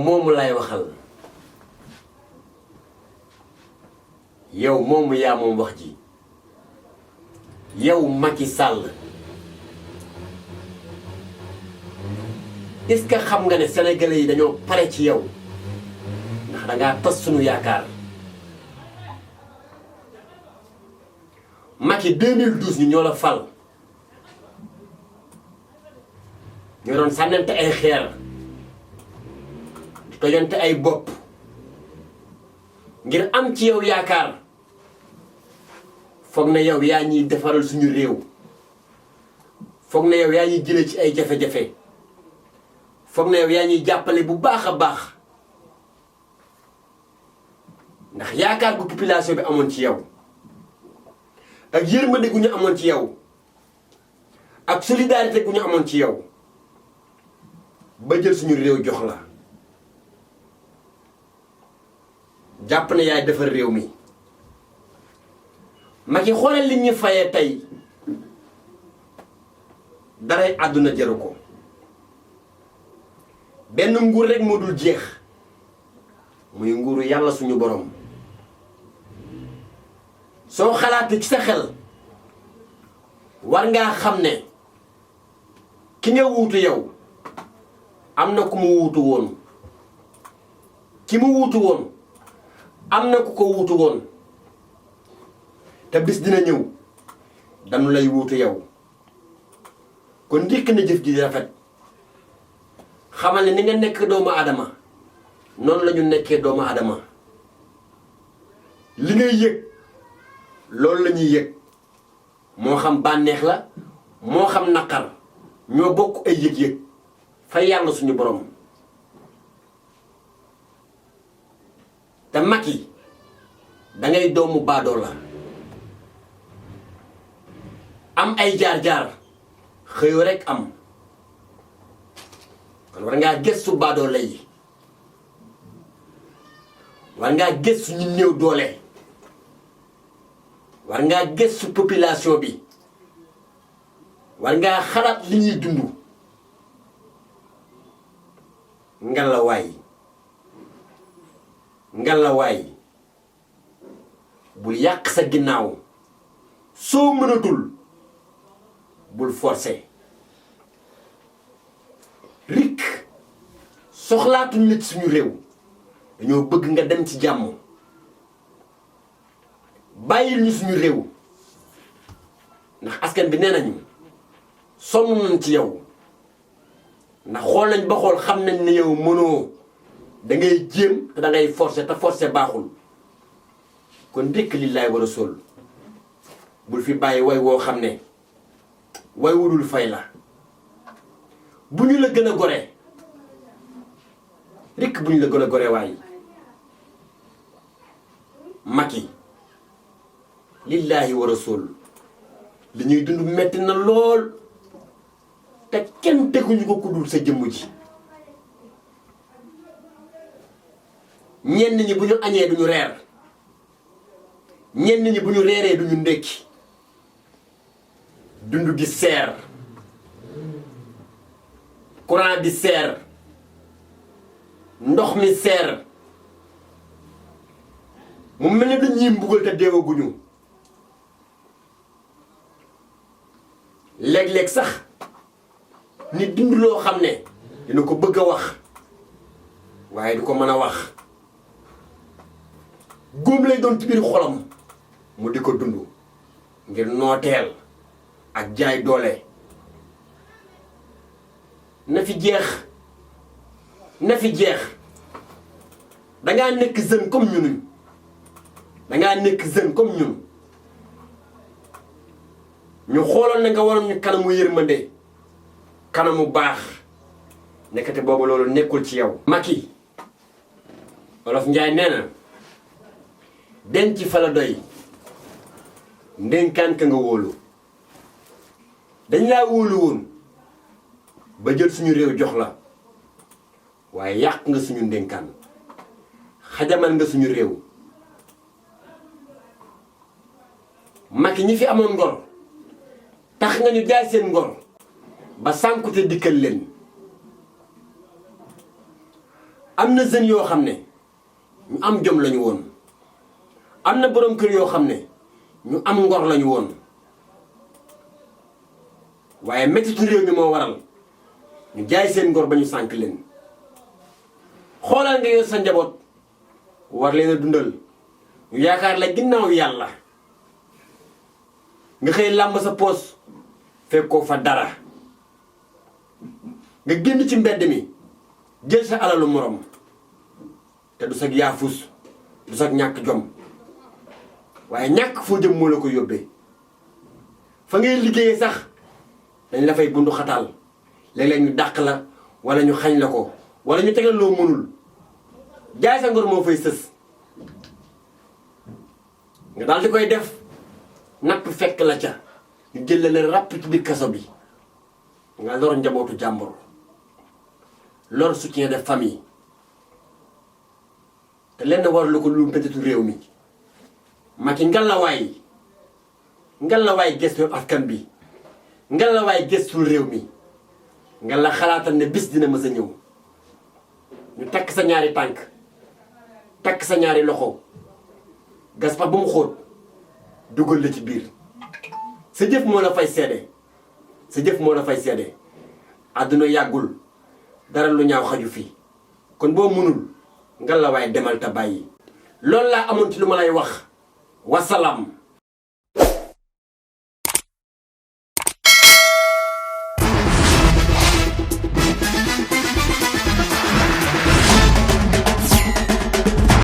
moomu lay waxal yow moomu yaa moom wax ji yow Macky Sall est-ce que xam nga ne sénégalais yi dañoo pare ci yow ndax dangaa tas sunu yaakaar Macky 2012 ñu ñoo la fal ñoo doon sànnante ay xeer di tojante ay bopp ngir am ci yow yaakaar foog na yow yaa ñuy defaral suñu réew foog na yow yaa ñuy jële ci ay jafe-jafe foog na yow yaa ñuy jàppale bu baax a baax ndax yaakaar gu population bi amoon ci yow ak yërmande gu ñu amoon ci yow ak solidarité gu ñu amoon ci yow ba jël suñu réew jox la jàpp ne yaay defar réew mi Macky xoolal li ñu fayee tey daray àdduna jaru ko benn nguur rek moo dul jeex muy nguuru yàlla suñu borom soo xalaatee ci sa xel war ngaa xam ne ki nga wuutu yow am na ku mu wuutu woon ki mu wuutu woon am na ku ko wuutu woon te bis dina ñëw dañu lay wuutu yow kon ndikk na jëf ji rafet xamal ne ni nga nekk doomu aadama noonu la ñu nekkee doomu aadama li ngay yëg loolu la ñuy yëg moo xam bànneex la moo xam naqar ñoo bokk ay yëg-yëg fa yàlla suñu borom te Macky dangay doomu baadoo la am ay jaar-jaar xëyoo rekk am kon war ngaa gëstu baadoo la yi war ngaa gëstu ñu néew doole war ngaa gëstu population bi war ngaa xalaat li ñuy dund ngalawaay bul yàq sa ginnaaw soo mënatul bul forcer rik soxlaatuñ la ci suñu réew dañoo bëgg nga dem ci jàmm bàyyil ñu suñu réew ndax askan bi nee nañu sonn nañ ci yow ndax xool nañ ba xool xam nañ ne yow mënoo da ngay jéem te da ngay forcer te forcer baaxul kon ndékk lillaay war a sol bul fi bàyyi way woo xam ne way wudul fay la bu ñu la gën a gore rekk bu ñu la gën a gore waaye Macky lillaahi wa rasul li ñuy dund metti na lool te kenn teguñu ko kuddul sa jëmm ji ñenn ñi bu ñu añee duñu reer ñenn ñi bu ñu reeree duñu ndékki dund gi seer courant bi seer ndox mi seer mu mel ni dañuy mbugal te deewaguñu léeg-léeg sax ni dund loo xam ne dina ko bëgg a wax waaye du ko mën a wax góom lay doon ci biir xolam mu di ko dund ngir nooteel ak jaay doole na fi jeex na fi jeex dangaa nekk jeune comme ñun dangaa nekk jeune comme ñun ñu xooloon na nga waroon ñu kanamu yërmande kanamu baax nekkate boobu loolu nekkul ci yow Macky Wolof Njaay nee na denc fa la doy ndénkaan ka nga wóolu dañ laa wóolu woon ba jël suñu réew jox la waaye yàq nga suñu ndénkaan xajamal nga suñu réew Macky ñi fi amoon ngor tax nga ñu jaay seen ngor ba sànkute dikkal leen am na jeunes yoo xam ne ñu am jom lañu woon am na borom kër yoo xam ne ñu am ngor lañu woon waaye mettitu réew mi moo waral ñu jaay seen ngor ba ñu sànk leen. xoolal nga yor sa njaboot war leen a dundal ñu yaakaar la ginnaaw yàlla nga xëy làmb sa poos fekkoo fa dara nga génn ci mbedd mi jël sa alalu morom te du sag yaafus du sag ñàkk jom waaye ñàkk foo jëm moo la ko yóbbee fa ngay liggéeyee sax dañ la fay bundu xataal léeg-léeg ñu dàq la wala ñu xañ la ko wala ñu tegal loo mënul jaay sa ngor moo fay sës nga daal di koy def napp fekk la ca ñu jël la ràpp ci biir kaso bi nga lor njabootu jàmbur lor soutien de famille te lenn war lu ko lu mbettitu réew mi Macky ngalawaay gëstu askan bi ngalawaay gëstul réew mi nga la xalaatal ne bis dina mës a ñëw ñu takk sa ñaari tànk takk sa ñaari loxo gas pa ba mu xóot dugal la ci biir sa jëf moo la fay seede sa jëf moo la fay seede àdduna yàggul dara lu ñaaw xaju fii kon boo mënul nga la waay demal te bàyyi loolu laa amoon ci lu ma lay wax wasalaam